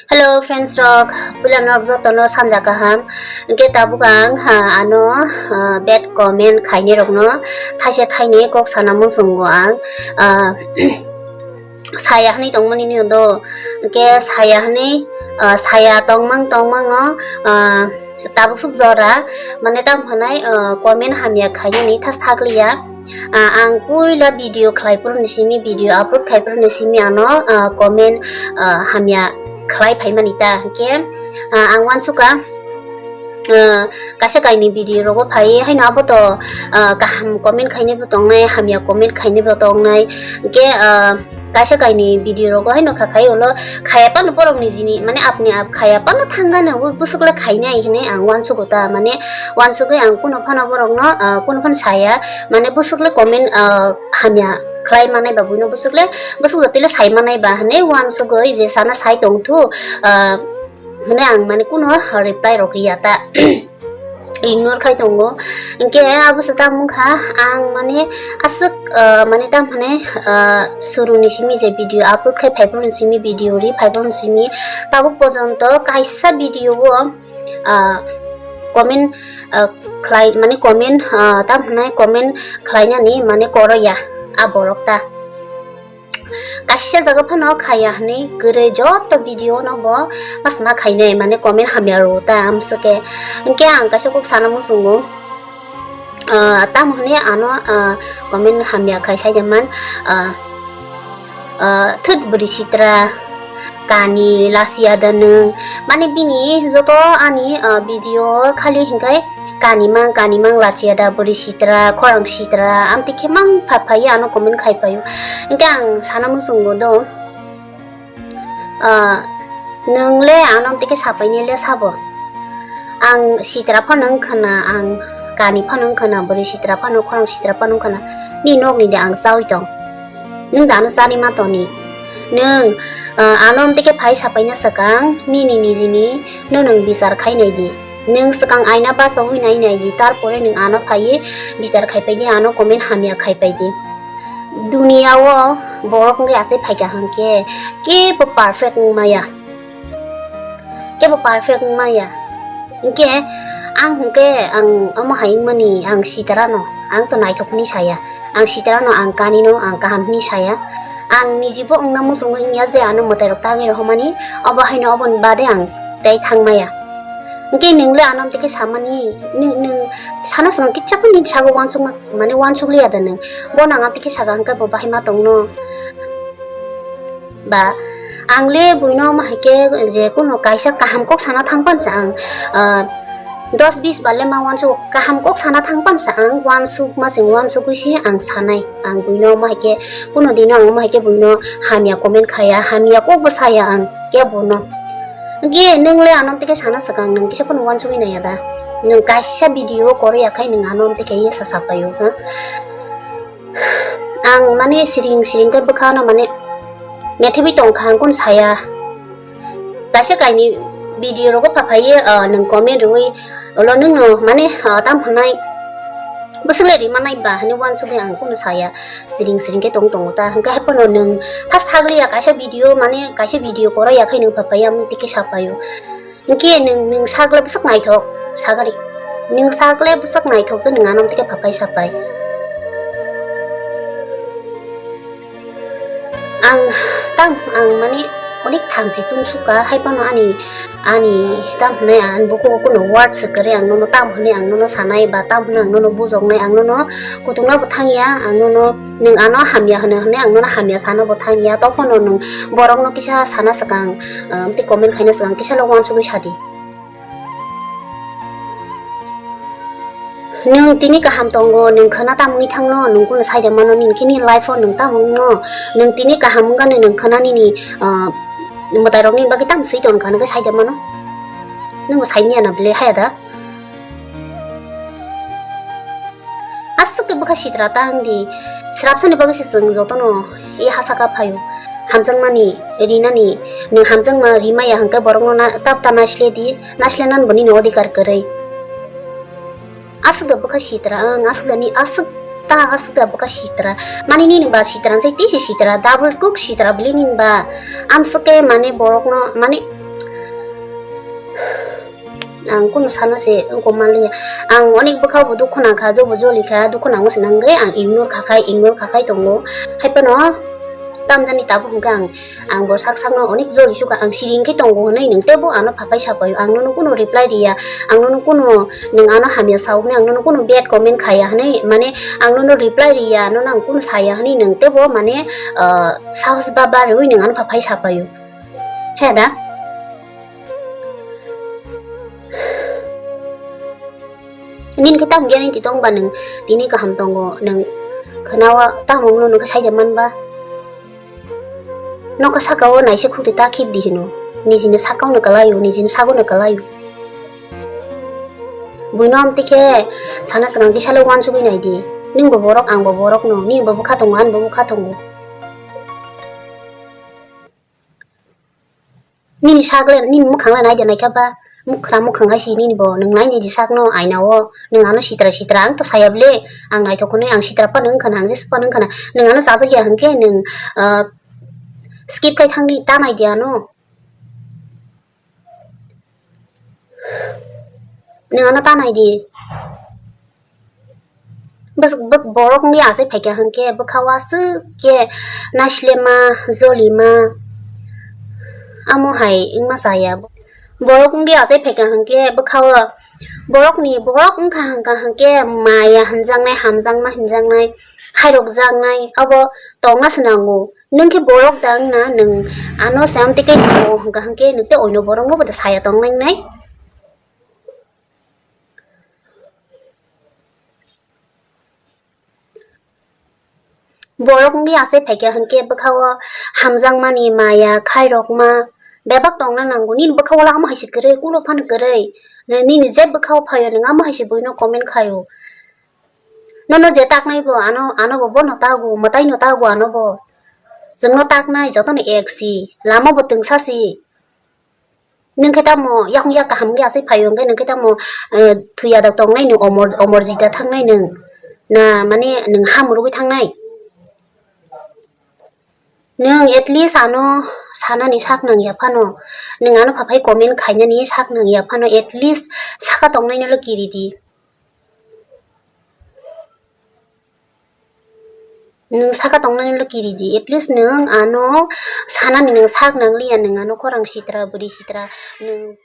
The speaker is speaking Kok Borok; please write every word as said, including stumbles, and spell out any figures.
Hello friends rok, puila norok jotono sanja kaham. Hwnkhe tabuk ang, ha, ano, ha, bad comment khainai rokno thaisa thaini kok sana muchungo ang, ah, saya hwnwi tongmani nini do. Hwnkhe saya hwnwi, ah, saya tongmang tongmangno, ah, tabuk suk jora, mane tamo hwnai, ah, comment hamya khainani thas thakliya. Ah, ang puila video khlai phuru ni simi, video upload khai phuru ni simi ano, ah, comment, ah, hamya khlai phaimani ta hwnkhe, ah, ang uansukha, ah, kaisa kainwi video rogo phai haino abo to, ah, kaham comment khainai bo tongnai, hamya comment khainai bo tongnai hwnkhe, ah, kaisa kainwi video rogo haino kha khai ulo khaya phano borok ni jini mane apni ap khaya phano thangano busuk le khainai hinwi ang uansugo ta mane uansugwi ang kuno phano borokno, ah, kuno phano saya mane busuk le comment, ah, hamya khlai manai ba buino busuk le busuk jotile sai manai ba hinwi uansugwi je sana sai tong thu, ah, hinwi ang mane kuno reply rok riya ta. Ignore khai tongo. Hwnkhe abo se tamo wngkha ang mane aswk, ah, mane tamo hwnwi, ah, suru ni simi je video upload khai phai phuru ni simi video ri phai phuru ni simi tabuk porjonto kaisa video o, ah, comment, ah, khlai mane comment, ah, tamo hwnwi comment khlainani mane koroya a borok ta. Kaisa jaga phano khaya hwnwi kwrwi joto video no bo masma khainai mane comment hamya rw ta amswk khe. Hwnkhe ang kaisa kok sana muchungo, ah, tamo hwnwi ano, ah, comment hamya khai sai man, ah, ah, thut bwrwi sitra kani lachiya da nwng mane bini joto ani, ah, video khali hwnkhe kanimang, kanimang lachiya da bwrwi sitra, khorang sitra, amtwi khe mang pha phaiya ano comment khai phaio. Hwnkhe ang sana muchungo do, ah, nwng le ano amtwi khe sapaini le sabo. Ang sitra phano wngkha na, ang kani phano wngkha na, bwrwi sitra phano, khorang sitra phano wngkha na, ni nokni de ang chaui tong. Nwng da ano chani ma toni? Nwng, ah, ano amtwi khe phai sapaina swkang, nini nijini no nwng bichar khai nai di. Nwng swkang aina bachaui nai nai di, tarpore nwng ano phaiwi bichar khai pai di, ano comment hamya khai pai di. Duniya o borok wngwi achai phaikha hwnkhe kebo perfect wng maya. Kebo perfect wng maya. Hwnkhe ang hwnkhe ang omo hai wngmani ang sitarano, ang to naithok hwnwi saya. Ang sitarano ang kanino ang kaham hwnwi saya. Ang nijibo wngna muchungo wngya je ano mwtairok tangwi rohormani, obo haino oboni bade ang tei thangmaya. Hwnkhe nwng le ano amtwi khe samani, nwng, nwng sana swkang kisa phano nini sago uansukma, mane uansukliya da nwng? Bono ang amtwi khe saka hwnkhe bo bahai ma tongno? Ba ang le buino omo hai khe je kuno kaisa kaham kok sana thang pan sa ang, ah, dos bis ba le ma uansuk kaham kok sana thang pan sa ang uansuk ma sing uansugwi si ang sanai. Ang buino omo hai khe kuno dino ang omo hai khe buino hamya comment khaya, hamya kok bo saya ang kebo no. Ge nwng le ano amtwi khe sana swkang nwng kisa phano uansugwi naiya da? Nwng kaisa video koroya khai nwng ano amtwi khe ye sa sa paio, ha? Ang mane siring siring khe bwkhano mane methibwi tongkha, ang kun saya. Kaisa kaini video rogo phaphaiwi, ah, nwng comment rwui ulo nwngno mane, ah, tam hwnai bwswk le rima nai ba hwnwi uansugwi ang kunu saya. Siring siring khe tong tongo ta hwnkhe haiphano nwng thas thagliya kaisa video mane kaisa video koroya khai nwng phaphaiya amtwi khe sapaio. Hwnkhe nwng, nwng sakle bwswk naithok sagari. Nwng sakle bwswk naithok se nwng ano tike phapai sapai. Ang tam, ang mani onek thamchi tungsukha, haiphano ani, ani tam hwnwi ang bukugo kuno word swkari ang nono tam hwnwi ang nono sanai ba tam hwnwi ang nono bujoknai, ang nono kutukna bo thangya, ang nono nwng ano hamya hwno hwnwi ang nono hamya sana bo thangya, tophano nwng borokno kisa sana swkang, ah, tei comment khaina swkang kisa le uansugwi sadi. Nwng tini kaham tongo, nwng khwna tamo wngwi thangno, nwng kunu saida mano, nini khe nini life-o nwng tamo wngno, nwng tini kaham wngkha nini, nwng khwna nini, ah, mwtairokni bagwi tamo swi tongkha, nwng khe saida mano? Nwngbo saimanya na bwle haya da? Aswk khe bwkha sitra ta wng di. Srapsani bagwi se chwng jotono e ha saka phaio. Hamjakmani rinani, nwng hamjakma rimaya hwnkhe borokno na, tabta naisle di, naislenani bo nini odhikar kwrwi. Aswk da bwkha sitra, ang aswk da ni aswk ta, aswk da bwkha sitra. Mani nini ba sitra, nsai tei se sitra, double cook sitra bwle nini ba. Amswk khe mane borokno, mane Ang kunu sana se wngkok manliya. Ang onek bwkha bo dukhu nangkha, jobo joli kha, dukhu nangma se nangwi ang ignore khakhai, ignore khakhai tongo. Haiphano tamjani tabuk hwnkhe ang, ang bo sak sakno onek joli sukha, ang siring khe tongo hwnwi nwng teibo ano phapai sapaio. Ang nono kunu reply riya, ang nono kunu nwng ano hamya sao hwnwi ang nono kunu bad comment khaya hwnwi, mane ang nono reply riya, nono ang kunu saya hwnwi nwng teibo mane, ah, sahos ba bariwi nwng ano phapai sapaio. He da? Nini khe tamo guarantee tong ba nwng tini kaham tongo, nwng khwnawa tamo wngno nwng khe saija man ba? Nokha saka o naisik khukti ta khibdi hino, nijini sakao no kwlaio, nijini sago no kwlaio. Buino amtwi khe sana swkang kisa le uansugwi naidi, nwng bo borok, ang bo borok no, nini bo bwkha tongo, ani bo bwkha tongo. Nini sak le, nini mwkhang le naidi naikha ba, mukhra mukhang hai si nini bo, nwng nai nidi sakno aina o, nwng ano sitra sitra, ang to saya bwle, ang naithok hwnwi, ang sitra phano wngkha na, ang jesa phano wngkha na, nwng ano chajak ya hwnkhe nwng, ah, skip khai thangdi, ta naidi ano. Nwng ano ta naidi. Bwswk bwk borok wngya aswk phaikha hwnkhe bwkha o aswk khe naislema, jolima, amo hai wngma chaya. Borok wngya aswk phaikha hwnkhe bwkha o borokni, borok wngkha hwnkha hwnkhe maya hwnjaknai, hamjakma hwnjaknai, khairokjaknai abo tongna swnango. Nwng khe borok da wngna, nwng ano se amtwi khe sao hwnkha hwnkhe nwng tei oino borokno bo da saya tong nang nai. Borok wngwi aswk phaikha hwnkhe bwkha o hamjakmani maya khairokma bebak tongna nango. Nini bwkha o lama hai se kwrwi, ulo phano kwrwi. Nini je bwkha o phaio nwng amo hai se buino comment khaio. Nono je taknai bo ano, ano bo bono tago, mwtai no tago ano bo. Chwngno taknai jotono ek si, lama bo twngsa si. Nwng khe tamo yakung yak kaham wngya aswk phaio hwnkhe nwng khe tamo, eh, thuya da tongnai nwng omor, omor jita thangnai nwng. Na mane nwng ham rwgwi thangnai. Nwng at least ano sanani sak nang ya phano. Nwng ano phaphai comment khainani sak nang ya phano at least saka tongnai no le kiri di. Nwng saka tongnani ulo kiri di. At least nwng ano sanani nwng sak nang liya, nwng ano khorang sitra, bwrwi sitra, nwng